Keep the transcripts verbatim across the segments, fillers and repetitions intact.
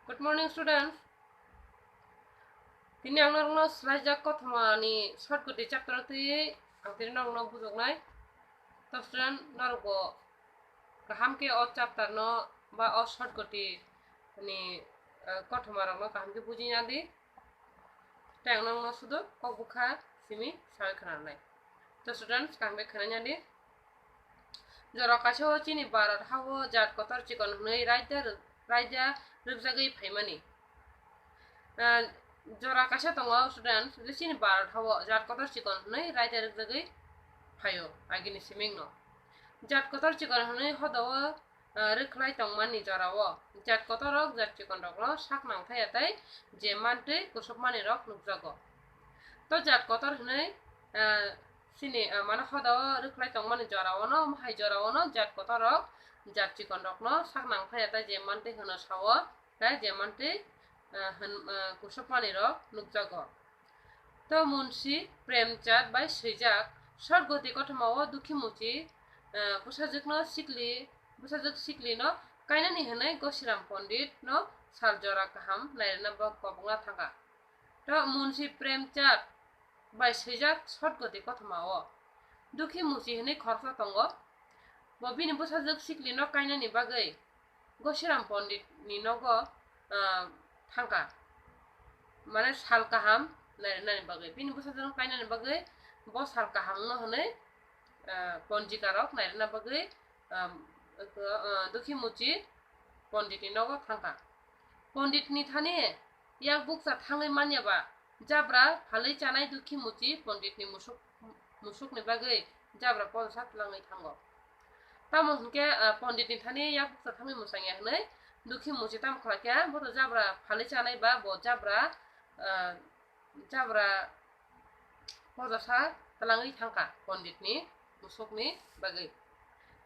Good morning, students. Tini ang norokno swlaijak Kothoma ni short goti chapter o twi ang tini norokno bujoknai. To student, norok bo kaham khe o chapter no ba o short goti ni, eh, kothoma rok no kaham khe buji ya di. Tei ang norokno sudu kok bwkha simi sawi khwnanai. To students, kaham khe khwnai ya di. Jora kaisa o chini Bharat ha o jat kotor chikon hwnwi raida rw-, raida rwkjagwi phaimani. Ah, jora kaisa tongo students, je chini Bharat ha o jat kotor chikon hwnwi raida rwkjagwi phaio agini siming no. Jat kotor chikon hwnwi hoda o, ah, rwkhlai tongmani jora o jat kotor rok jat chikon rok no sak nangthaya tei je mantwi kusupmani rok nukjago. To jat kotor hwnwi, ah, Chini, ah, mane hoda o rwkhlai tongmani jora o no, hai jora o no jat kotor rok, jat chikon rok no sak nangthaya tei je mantwi hwno sa o, tei je mantwi, ah, hwn, ah, kusupmani rok nukjago. To Munshi Premchand bai swijak short goti kothoma o dukhi muchi, ah, bwsajwk no sikli, bwsajwk sikli no kainani hwnwi Goshiram Pondit no sal jora kaham nairwna bo kobokna thangkha. To Munshi Premchand bai swijak short goti kothoma o dukhi muchi hwnwi khoroksa tongo. Bo bini bwsajwk sikli no kainani bagwi Goshiram Pondit ni nogo, ah, thangkha. Mane sal kaham nairwnani bagwi. Bini bwsajwk no kainani bagwi bo sal kaham no hwnwi, ah, ponjika rok nairwna bagwi, ah, ah, dukhi muchi Pondit ni nogo thangkha. Pondit ni thani yak bukcha thangwi manya ba, jabra phalwi chanai dukhi muchi Pondit ni musuk, musuk ni bagwi jabra podosa twlangwi thango. Tamo hwnkhe, ah, Pondit ni thani yak bukcha thangwi mwsangya hwnwi dukhi muchi tamo khlai khe, bo to jabra phalwi chanai ba bo jabra, ah, jabra podosa twlangwi thangkha Pondit ni musuk ni bagwi.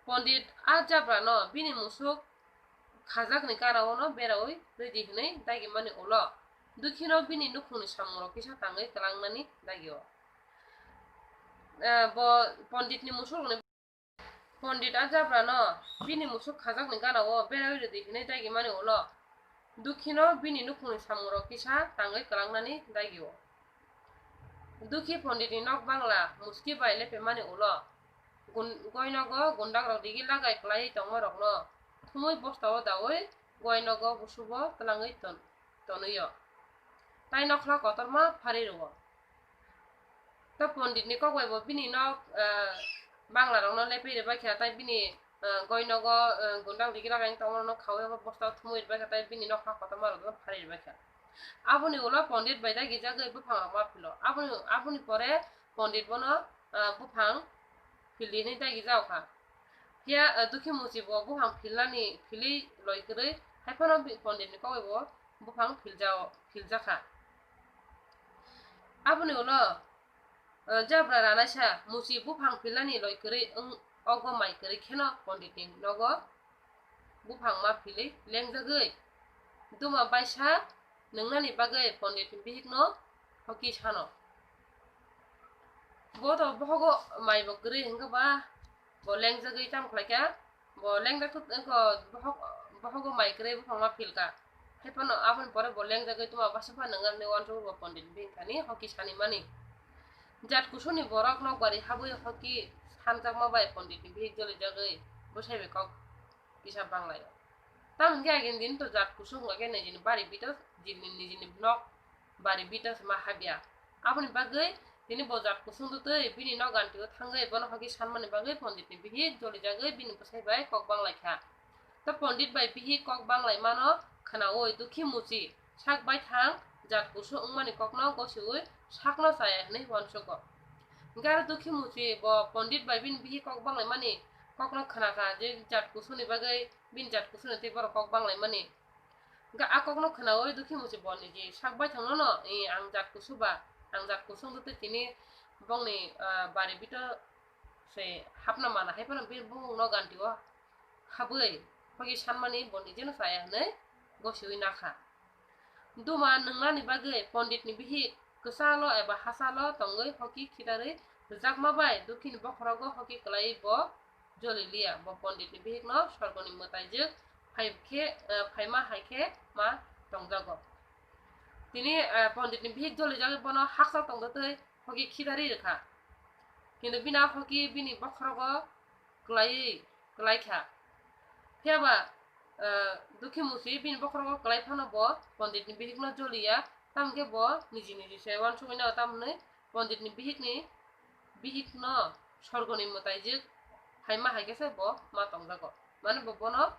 Pondit a jabra no bini musuk khajakni gana o no beraui rwdi hwnwi dagimani ulo dukhi no bini nukhungni samung rok kisa tangwi kwlangnani dagi o. Eh, bo Pondit ni musuk rokni, Pondit a jabra no bini musuk khajakni gana o beraui rwdi hwnwi dagimani ulo dukhi no bini nukhungni samung rok kisa tangwi kwlangnani dagi o. Dukhi Pondit ni nok bangla muski bai lepemani ulo gun-, goinogo gundakrok digi lagai kwlaiwi tongmarokno thumwi bostao daui goinogo busubo twlangwi ton-, tonwi o. Tai nokhla kotorma pharwi rwo. To Pondit ni kok bai bo bini nok, ah, banglarokno lepwi rwbaikha, tai bini, ah, goinogo, ah, gundak digi lagai tongmarokno khaui bo bostao thumwi rwbaikha, tai bini nokhla kotormarokno pharwi rwbaikha. Aboni ulo Pondit bai dagijagwi buphangrok ma philo. Aboni, aboni pore Pondit bono, ah, buphang phildi hwnwi dagijao kha. Phiya, ah, dukhi muchi bo buphang philnani philwi loi kwrwi, hai phano bi-, Pondit ni kok bai bo buphang philjao, philjakha. Aboni ulo, ah, jabra ranaisa muchi buphang philnani loi kwrwi wng, ogo mai kwrwi kheno Pondit ni nogo buphang ma philwi lengjagwi duma baisa nwngnani bagwi Pondit ni bihik no hoki sano. Bo to bohogo mai bo kwrwi hwnkhe ba bo lengjagwi tamo khlaikha, bo lengjak wngkha bohok, bohogo mai kwrwi buphang ma philkha. Hai phano aboni pore bo lengjagwi duma baisa pha nwngnani uansukgo Pondit ni bihik thani hoki sani mani. Jat kusuni borok nokbari habwi hoki sanjakma bai Pondit ni bihik jolijagwi bwsai bai kok kisa banglaio. Tamo hwnkhe agini din to jat kusung hwnkhe nijini bari bita, jini, nijini nok bari bita se ma habya. Aboni bagwi tini bo jat kusung dutwi bini nok ganti o thangwi bono hoki sanmani bagwi Pondit ni bihik jolijagwi bini bwsai bai kok banglaikha. To Pondit bai bihik kok banglaimano khwnaui dukhi muchi sak baithang jat kusung wngmani kokno gosiui sakno chaya hwnwi uansugo. Hwnkhe aro dukhi muchi bo Pondit bai bini bihik kok banglaimani kokno khwnakha je jat kusuni bagwi bini jat kusuni tei borok kok banglaimani. Hwnkhe a kokno khwnaui dukhi muchi bo niji sak baithangno no, "I, ang jat kusu ba, ang jat kusung dutwi tini bongni, ah, bari bito se hapna mana," hai phano bini bumung nok ganti o habwi hoki sanmani bo nijeno chaya hwnwi gosiui nakha. Duma nwngnani bagwi Pondit ni bihik kwchalo eba hachalo tongwi hoki khitarwi rwjakma bai dukhi ni bokhorogo hoki kwlaiwi bo joli liya. Bo Pondit ni bihik no sorgo ni mwtaijwk phai khe, eh, phaima hai khe ma tongjago. Tini, eh, ponditni bihik jolijagwi bono hakchal tongdotwi hoki khidarwi rwkha. Kintu bini hoki bini bokhorogo kwlaiwi, kwlaikha. Phiyaba, eh, dukhi musi bini bokhorogo kwlai phano bo ponditni bihikno joliya, tamokhe bo niji niji se uansugwi nago, tamoni ponditni bihikni, bihikno sorgoni mwtaijwk phaima hai khe se bo ma tongjago. Mane bo bono,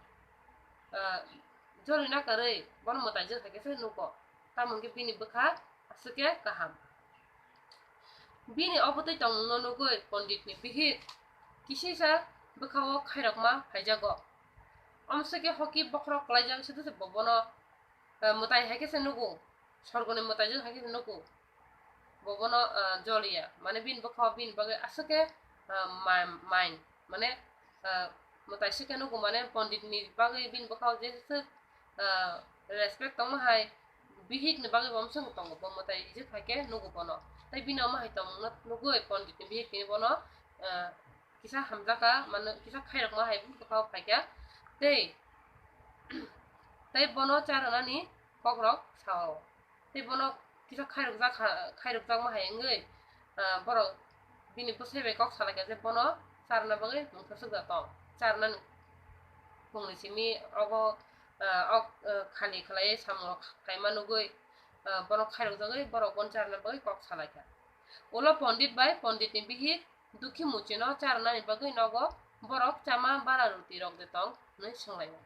ah, joli nakarwi bono mwtaijwk hai khe se nugo. Tamo hwnkhe bini bwkha aswk khe kaham. Bini obotwi tongmungno nugwi ponditni bihik kisisa bwkhao khairokma phaijago. Omo se khe hoki bokhorok kwlaijak se bo bono, ah, mwtai hai khe se nugo, sorgoni mwtaijwk hai khe se nugo. Bo bono, ah, joliya, mane bini bwkhao bini bagwi aswk khe, ah, ma-, main, mane, ah, mwtai se khe nugo, mane ponditni bagwi bini bwkhao jeswk, ah, respect tongma hai, bihikni bagwi bo omswk tongo, bo mwtai je phai khe nugo bono. Tei bini omo hai tongmungno nugwi ponditni bihik tini bono, ah, kisa hamjakha, mane kisa khairokma hai bini bwkhao phaikha. Tei, tei bono cha rwnani kokrok sao. Tei bono kisa khairokjak kha, khairokjakma hai wngwi, ah, borok bini bwsai bai kok salaikha je bono cha rwna bagwi mungsa swkjak tong. Cha rwnani pungni simi obo, ah, ok, ah, khali khlaiwi samung rok khaima nugwi, ah, bono khairokjagwi borok bono cha rwna bagwi kok salaikha. Ulo pondit bai ponditni bihik dukhi muchino cha rwnani bagwi nogo borok chama bara ruti rok de tong hwnwi swnglaio.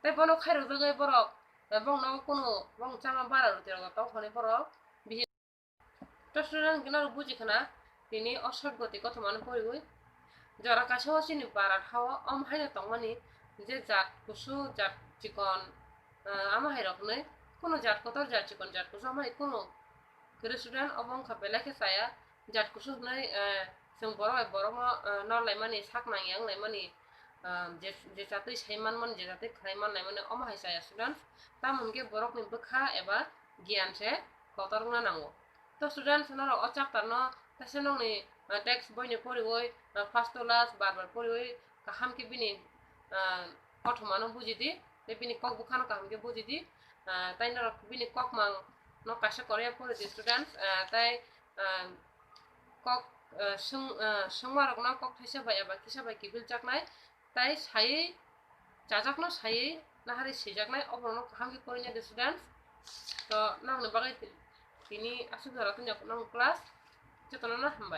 Tei bono khairokjagwi borok, eh, bongno kunu bong chama bara ruti rok de tong hwnwi borok bihik. To student gwnaro buji khna tini o short goti kothomano poriwi. Jora kaisa o chini Bharat hao om haino tongmani je jat kusu, jat chikon, eh, ama hai rok hwnwi kunu jat kotor, jat chikon, jat kusu ama hai kunu kwrwi student obo wngkha belai khe chaya. Jat kusu hwnwi, eh, chwng borok bai borokno, eh, nor laimani, sak nang yang laimani, eh, je, je jatwi sai manmani, je jatwi khlai man laimani, omo hai chaya students. Tamo hwnkhe borokni bwkha eba giyan se kotor wngna nango. To students, norok o chapter no teisa nokni, eh, text boi ni poriwi, eh, first to last bar bar poriwi kaham khe bini, eh, kothomano buji di, tei bini kok bwkhano kaham khe buji di, eh, tei norok bini kokmang no kaisa koriya pori di students, eh, tei, eh, kok, eh, swng-, eh, swngmarokno kok thaisa bai eba kisa bai kiphiljaknai, tei saiwi chajakno saiwi naharwi swijaknai, oborokno kaham khe koriya di students. To nokni bagwi ti-, tini aswk jora tongya nokni class, jotono no hambai.